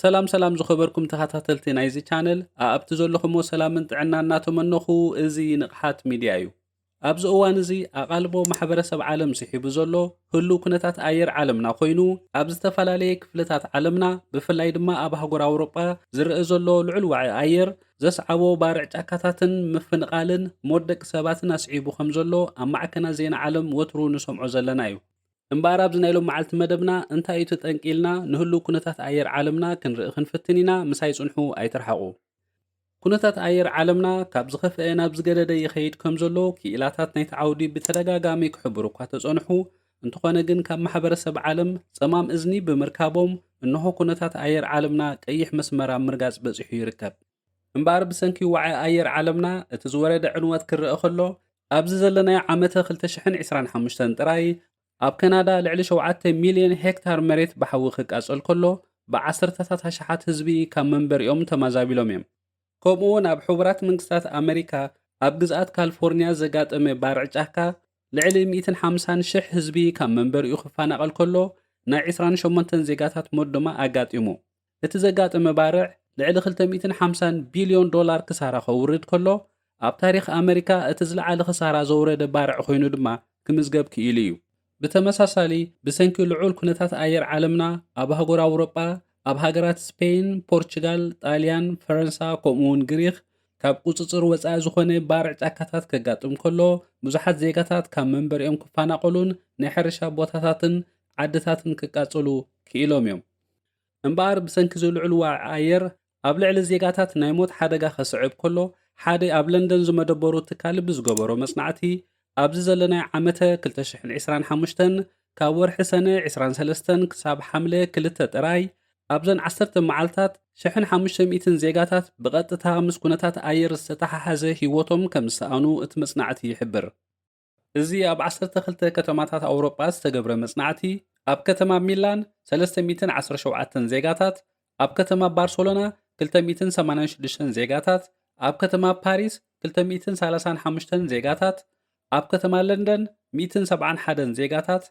ሰላም ሰላም ዝኸበርኩም ተኸታተልቲ ናይዚ ቻነል፣ ኣኣብቲ ዘለኹሞ ሰላምን ጥዕና እናተመነኹ፣ እዚ ንቕሓት ሚድያ እዩ። ኣብዚ እዋን እዚ ኣቓልቦ ማሕበረሰብ ዓለም ስሒቡ ዘሎ ህሉው ኩነታት ኣየር ዓለምና ኮይኑ፣ ኣብ ዝተፈላለየ ክፍልታት ዓለምና፣ ብፍላይ ድማ ኣብ ኣህጉር ኣውሮጳ ዝረአ ዘሎ ልዑል ዋዒ ኣየር ዘስዓቦ ባርዕ ጫካታትን ምፍንቓልን ሞት ደቂ ሰባትን ኣስዒቡ ከም ዘሎ ኣብ ማዕከናት ዜና ዓለም ወትሩ ንሰምዖ ዘለና እዩ። እምበኣር ኣብዚ ናይ ሎም መዓልቲ መደብና እንታይ እዩ እቲ ጠንቂ ኢልና ንህሉው ኩነታት ኣየር ዓለምና ክንርኢ ክንፍትን ኢና። ምሳይ ጽንሑ ኣይትርሓቑ። ኩነታት ኣየር ዓለምና ካብ ዝኸፍአ ናብ ዝገደደ ይኸይድ ከም ዘሎ ክኢላታት ናይቲ ዓውዲ ብተደጋጋሚ ክሕብሩ እኳ ተጸንሑ፣ እንተኾነ ግን ካብ ማሕበረሰብ ዓለም ጸማም እዝኒ ብምርካቦም እንሆ ኩነታት ኣየር ዓለምና ቀይሕ መስመር ኣብ ምርጋጽ በጺሑ ይርከብ። እምበኣር ብሰንኪ ዋዒ ኣየር ዓለምና እቲ ዝወረደ ዕንወት ክረአ ከሎ፣ ኣብዚ ዘለናዮ ዓመተ ክልተ ሽሕን ዕስራን ሓሙሽተን ጥራይ ኣብ ከናዳ ልዕሊ ሸውዓተ ሚልዮን ሄክታር መሬት ብሓዊ ክቃጸል ከሎ፣ ብዓሰርተታት ኣሽሓት ህዝቢ ካብ መንበሪኦም ተማዛቢሎም እዮም። ከምኡ እውን ኣብ ሕቡራት መንግስታት ኣመሪካ ኣብ ግዝኣት ካሊፎርኒያ ዘጋጠመ ባርዕ ጫካ ልዕሊ ሚእትን ሓምሳን ሽሕ ህዝቢ ካብ መንበሪኡ ክፈናቐል ከሎ፣ ናይ ዕስራን ሸሞንተን ዜጋታት ሞት ድማ ኣጋጢሙ። እቲ ዘጋጠመ ባርዕ ልዕሊ ክልተ ሚእትን ሓምሳን ቢልዮን ዶላር ክሳራ ከውርድ ከሎ፣ ኣብ ታሪኽ ኣመሪካ እቲ ዝለዓለ ክሳራ ዘውረደ ባርዕ ኮይኑ ድማ ክምዝገብ ክኢሉ እዩ። ብተመሳሳሊ፣ ብሰንኪ ልዑል ኩነታት ኣየር ዓለምና ኣብ ኣህጉር ኣውሮጳ፣ ኣብ ሃገራት ስፔን፣ ፖርቹጋል፣ ጣልያን፣ ፈረንሳ፣ ከምኡ እውን ግሪኽ ካብ ቁጽጽር ወጻኢ ዝኾነ ባርዕ ጫካታት ከጋጥም ከሎ፣ ብዙሓት ዜጋታት ካብ መንበሪኦም ክፈናቐሉን ናይ ሕርሻ ቦታታትን ዓድታትን ክቃጸሉ ክኢሎም እዮም። እምበኣር ብሰንኪ እዚ ልዑል ዋዒ ኣየር ኣብ ልዕሊ ዜጋታት ናይ ሞት ሓደጋ ከስዕብ ከሎ፣ ሓደ ኣብ ለንደን ዝመደበሩ ትካል ብዝገበሮ መጽናዕቲ፣ ኣብዚ ዘለናዮ ዓመተ ክልተ ሽሕን ዕስራን ሓሙሽተን ካብ ወርሒ ሰነ ዕስራን ሰለስተን ክሳብ ሓምለ ክልተ ጥራይ፣ ኣብዘን ዓሰርተ መዓልታት ሽሕን ሓሙሽተ ሚእትን ዜጋታት ብቐጥታ ምስ ኩነታት ኣየር ዝተተሓሓዘ ህይወቶም ከም ዝሰኣኑ እቲ መጽናዕቲ ይሕብር። እዚ ኣብ ዓሰርተ ክልተ ከተማታት ኣውሮጳ ዝተገብረ መጽናዕቲ፣ ኣብ ከተማ ሚላን ሰለስተ ሚእትን ዓሰርተ ሸውዓተን ዜጋታት፣ ኣብ ከተማ ባርሰሎና ክልተ ሚእትን ሰማንያን ሽዱሽተን ዜጋታት፣ ኣብ ከተማ ፓሪስ ክልተ ሚእትን ሰላሳን ሓሙሽተን ዜጋታት፣ ኣብ ከተማ ለንደን ሚእትን ሰብዓን ሓደን ዜጋታት፣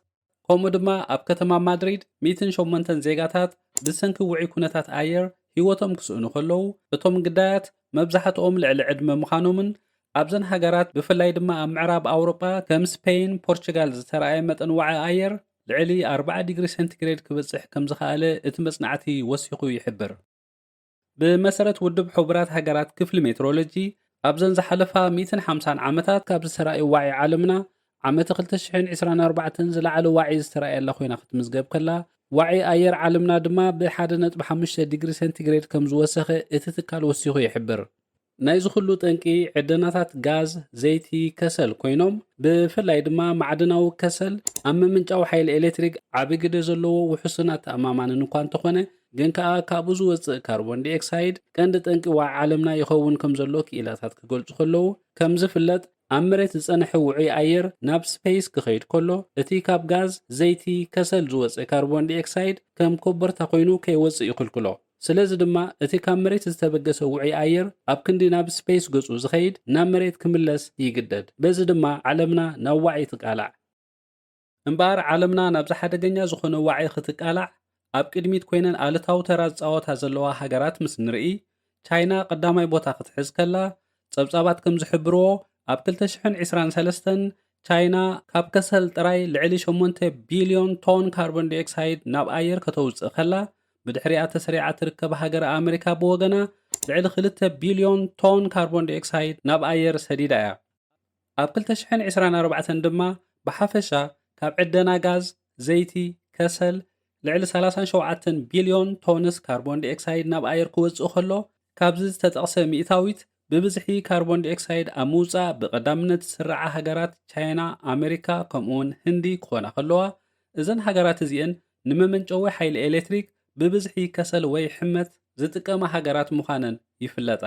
ከምኡ ድማ ኣብ ከተማ ማድሪድ ሚእትን ሸሞንተን ዜጋታት ብሰንኪ ውዑይ ኩነታት ኣየር ህይወቶም ክስእኑ ከለዉ፣ እቶም ግዳያት መብዛሕትኦም ልዕሊ ዕድመ ምዃኖምን ኣብዘን ሃገራት ብፍላይ ድማ ኣብ ምዕራብ ኣውሮጳ ከም ስፔን፣ ፖርቹጋል ዝተረኣየ መጠን ዋዒ ኣየር ልዕሊ ኣርብዓ ዲግሪ ሴንቲግሬድ ክበጽሕ ከም ዝኸኣለ እቲ መጽናዕቲ ወሲኹ ይሕብር። ብመሰረት ውድብ ሕቡራት ሃገራት ክፍሊ ሜትሮሎጂ፣ ኣብዘን ዝሓለፋ ሚእትን ሓምሳን ዓመታት ካብ ዝተራእዩ ዋዒ ዓለምና፣ ዓመት ክልተ ሽሕን ዕስራን ኣርባዕተን ዝለዓለ ዋዒ ዝተራእየላ ኮይና ክትምዝገብ ከላ፣ ዋዒ ኣየር ዓለምና ድማ ብሓደ ነጥቢ ሓሙሽተ ዲግሪ ሴንቲግሬድ ከም ዝወሰኸ እቲ ትካል ወሲኹ ይሕብር። ናይዚ ኩሉ ጠንቂ ዕደናታት ጋዝ፣ ዘይቲ፣ ከሰል ኮይኖም፣ ብፍላይ ድማ ማዕድናዊ ከሰል ኣብ ምምንጫው ሓይሊ ኤሌክትሪክ ዓቢ ግደ ዘለዎ ውሑስን ኣተኣማማንን እኳ እንተኾነ፣ ግን ከኣ ካብኡ ዝወጽእ ካርቦን ዲኦክሳይድ ቀንዲ ጠንቂ ዋዒ ዓለምና ይኸውን ከም ዘሎ ክኢላታት ክገልጹ ከለዉ፣ ከም ዝፍለጥ ኣብ መሬት ዝጸንሐ ውዑይ ኣየር ናብ ስፔስ ክኸይድ ከሎ፣ እቲ ካብ ጋዝ፣ ዘይቲ፣ ከሰል ዝወጽእ ካርቦን ዲኦክሳይድ ከም ኮቦርታ ኮይኑ ከይወጽእ ይኽልክሎ። ስለዚ ድማ እቲ ካብ መሬት ዝተበገሰ ውዑይ ኣየር ኣብ ክንዲ ናብ ስፔስ ገጹ ዝኸይድ ናብ መሬት ክምለስ ይግደድ። በዚ ድማ ዓለምና ናብ ዋዒ ትቃላዕ። እምበኣር ዓለምና ናብዚ ሓደገኛ ዝኾነ ዋዒ ክትቃላዕ ኣብ ቅድሚት ኮይነን ኣሉታዊ ተራ ዝጻወታ ዘለዋ ሃገራት ምስ ንርኢ፣ ቻይና ቀዳማይ ቦታ ክትሕዝ ከላ፣ ጸብጻባት ከም ዝሕብርዎ፣ ኣብ ክልተ ሽሕን ዕስራን ሰለስተን ቻይና ካብ ከሰል ጥራይ ልዕሊ ሸሞንተ ቢልዮን ቶን ካርቦን ዲኦክሳይድ ናብ ኣየር ከተውጽእ ከላ፣ ብድሕሪኣ ተሰሪዓ ትርከብ ሃገር ኣመሪካ ብወገና ልዕሊ ክልተ ቢልዮን ቶን ካርቦን ዲኦክሳይድ ናብ ኣየር ሰዲዳ እያ። ኣብ ክልተ ሽሕን ዕስራን ኣርባዕተን ድማ ብሓፈሻ ካብ ዕደና ጋዝ፣ ዘይቲ፣ ከሰል ልዕሊ ሰላሳን ሸውዓተን ቢልዮን ቶንስ ካርቦን ዲኦክሳይድ ናብ ኣየር ክወጽእ ከሎ፣ ካብዚ ዝተጠቕሰ ሚእታዊት ብብዝሒ ካርቦን ዲኦክሳይድ ኣብ ምውጻእ ብቐዳምነት ዝስርዓ ሃገራት ቻይና፣ ኣመሪካ ከምኡውን ህንዲ ክኾና ከለዋ፣ እዘን ሃገራት እዚኤን ንመመንጨዊ ሓይሊ ኤሌክትሪክ ብብዝሒ ከሰል ወይ ሕመት ዝጥቀማ ሃገራት ምዃነን ይፍለጣ።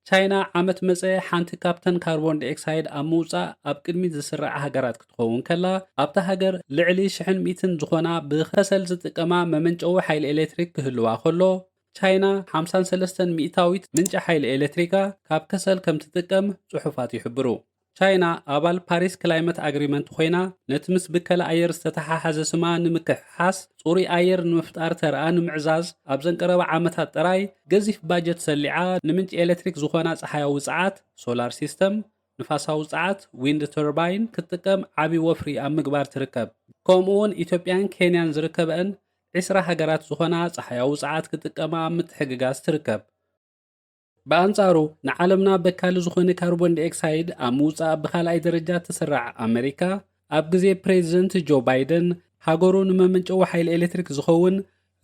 ቻይና ዓመት መጸ ሓንቲ ካብተን ካርቦን ዲኦክሳይድ ኣብ ምውጻእ ኣብ ቅድሚት ዝስርዓ ሃገራት ክትኸውን ከላ፣ ኣብታ ሃገር ልዕሊ ሽሕን ሚእትን ዝኾና ብከሰል ዝጥቀማ መመንጨዊ ሓይሊ ኤሌክትሪክ ክህልዋ ከሎ፣ ቻይና ሓምሳን ሰለስተን ሚእታዊት ምንጪ ሓይሊ ኤሌክትሪካ ካብ ከሰል ከም ትጥቀም ጽሑፋት ይሕብሩ። ቻይና ኣባል ፓሪስ ክላይመት ኣግሪመንት ኮይና፣ ነቲ ምስ ብከላ ኣየር ዝተተሓሓዘ ስማ ንምክሕሓስ፣ ጽሩይ ኣየር ንምፍጣር ተርኣ ንምዕዛዝ ኣብዘን ቀረባ ዓመታት ጥራይ ገዚፍ ባጀት ሰሊዓ፣ ንምንጪ ኤሌክትሪክ ዝኾና ጸሓያዊ ጸዓት፣ ሶላር ሲስተም፣ ንፋሳዊ ጸዓት፣ ዊንድ ተርባይን ክትጥቀም ዓቢ ወፍሪ ኣብ ምግባር ትርከብ። ከምኡ እውን ኢትዮጵያን ኬንያን ዝርከበአን ዕስራ ሃገራት ዝኾና ጸሓያዊ ጸዓት ክጥቀማ ኣብ ምትሕግጋዝ ትርከብ። ብኣንጻሩ፣ ንዓለምና በካሊ ዝኾነ ካርቦን ዳይኦክሳይድ ኣብ ምውጻእ ብኻልኣይ ደረጃ ትስራዕ ኣመሪካ፣ ኣብ ግዜ ፕሬዚደንት ጆ ባይደን፣ ሃገሩ ንመመንጨዊ ሓይሊ ኤሌክትሪክ ዝኸውን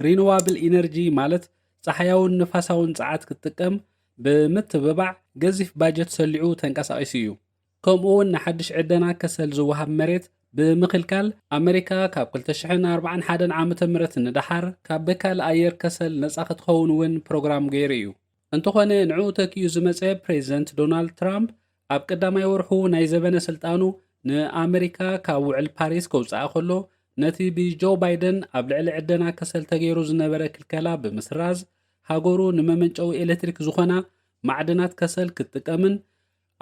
ሪኒዋብል ኢነርጂ፣ ማለት ጸሓያውን ንፋሳውን ጸዓት ክትጥቀም ብምትብባዕ፣ ገዚፍ ባጀት ሰሊዑ ተንቀሳቒሱ እዩ። ከምኡ እውን ንሓድሽ ዕደና ከሰል ዝወሃብ መሬት ብምኽልካል፣ ኣመሪካ ካብ ክልተ ሽሕን ኣርባዓን ሓደን ዓመተ ምህረት ንደሓር ካብ በካሊ ኣየር ከሰል ነጻ ክትኸውን እውን ፕሮግራም ገይሩ እዩ። እንተኾነ፣ ንዕኡ ተኪኡ ዝመጸ ፕሬዚደንት ዶናልድ ትራምፕ፣ ኣብ ቀዳማይ ወርሑ ናይ ዘበነ ስልጣኑ ንኣመሪካ ካብ ውዕል ፓሪስ ከውጽኣ ከሎ፣ ነቲ ብጆ ባይደን ኣብ ልዕሊ ዕደና ከሰል ተገይሩ ዝነበረ ክልከላ ብምስራዝ፣ ሃገሩ ንመመንጨዊ ኤሌክትሪክ ዝኾና ማዕድናት ከሰል ክትጥቀምን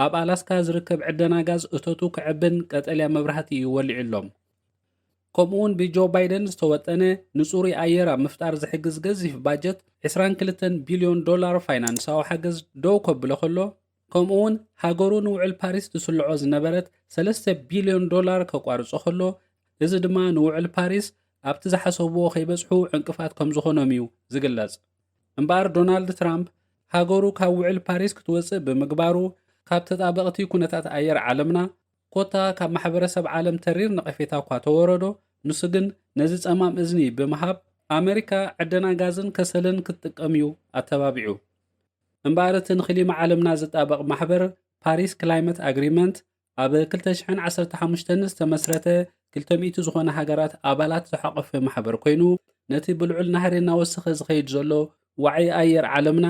ኣብ ኣላስካ ዝርከብ ዕደና ጋዝ እቶቱ ክዕብን ቀጠልያ መብራህቲ እዩ ወሊዑሎም። ከምኡውን ብጆ ባይደን ዝተወጠነ ንጹሩይ ኣየር ኣብ ምፍጣር ዝሕግዝ ገዚፍ ባጀት ዕስራን ክልተን ቢልዮን ዶላር ፋይናንሳዊ ሓገዝ ደው ከብሎ ከሎ፣ ከምኡውን ሃገሩ ንውዕል ፓሪስ ትስልዖ ዝነበረት ሰለስተ ቢልዮን ዶላር ከቋርጾ ከሎ፣ እዚ ድማ ንውዕል ፓሪስ ኣብቲ ዝሓሰብዎ ከይበጽሑ ዕንቅፋት ከም ዝኾኖም እዩ ዝግለጽ። እምበኣር ዶናልድ ትራምፕ ሃገሩ ካብ ውዕል ፓሪስ ክትወጽእ ብምግባሩ፣ ካብ ተጣበቕቲ ኩነታት ኣየር ዓለምና፣ ኮታ ካብ ማሕበረሰብ ዓለም ተሪር ነቐፌታ እኳ ተወረዶ፣ ንሱ ግን ነዚ ጸማም እዝኒ ብምሃብ፣ ኣመሪካ ዕደና ጋዝን ከሰልን ክትጥቀም እዩ ኣተባቢዑ። እምበኣር እቲ ንክሊማ ዓለምና ዝጣበቕ ማሕበር ፓሪስ ክላይመት ኣግሪመንት ኣብ ክልተ ሽሕን ዓሰርተ ሓሙሽተን ዝተመስረተ ክልተ ሚእቲ ዝኾነ ሃገራት ኣባላት ዝሓቖፈ ማሕበር ኮይኑ፣ ነቲ ብልዑል ናህሪ እናወሰኸ ዝኸይድ ዘሎ ዋዒ ኣየር ዓለምና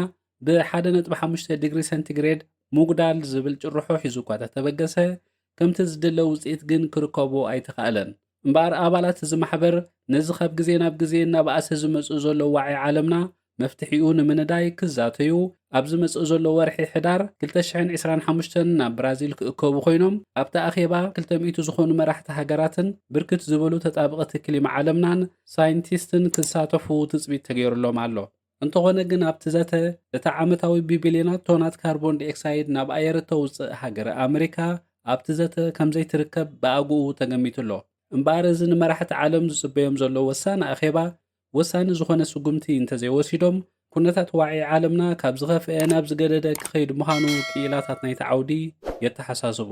ብሓደ ነጥቢ ሓሙሽተ ዲግሪ ሰንቲግሬድ ምጉዳል ዝብል ጭርሖ ሒዙ እኳ ተተበገሰ፣ ከምቲ ዝድለ ውጽኢት ግን ክርከቦ ኣይተኻእለን። እምበኣር ኣባላት እዚ ማሕበር ነዚ ካብ ግዜ ናብ ግዜ እናበኣሰ ዝመጽእ ዘሎ ዋዒ ዓለምና መፍትሒኡ ንምንዳይ ክዛተዩ ኣብ ዝመጽእ ዘሎ ወርሒ ሕዳር ክልተ ሽሕን ዕስራን ሓሙሽተን ናብ ብራዚል ክእከቡ ኮይኖም፣ ኣብቲ ኣኼባ ክልተ ሚእቲ ዝኾኑ መራሕቲ ሃገራትን ብርክት ዝበሉ ተጣበቕቲ ክሊማ ዓለምናን ሳይንቲስትን ክሳተፉ ትጽቢት ተገይሩሎም ኣሎ። እንተኾነ ግን ኣብቲ ዘተ፣ እታ ዓመታዊ ብቢልዮናት ቶናት ካርቦን ዳይኦክሳይድ ናብ ኣየር እተውጽእ ሃገር ኣመሪካ ኣብቲ ዘተ ከም ዘይትርከብ ብኣግኡ ተገሚቱ ኣሎ። እምበኣር እዚ ንመራሕቲ ዓለም ዝጽበዮም ዘሎ ወሳኒ ኣኼባ፣ ወሳኒ ዝኾነ ስጉምቲ እንተዘይወሲዶም፣ ኩነታት ዋዒ ዓለምና ካብ ዝኸፍአ ናብ ዝገደደ ክኸይድ ምዃኑ ክኢላታት ናይቲ ዓውዲ የተሓሳስቡ።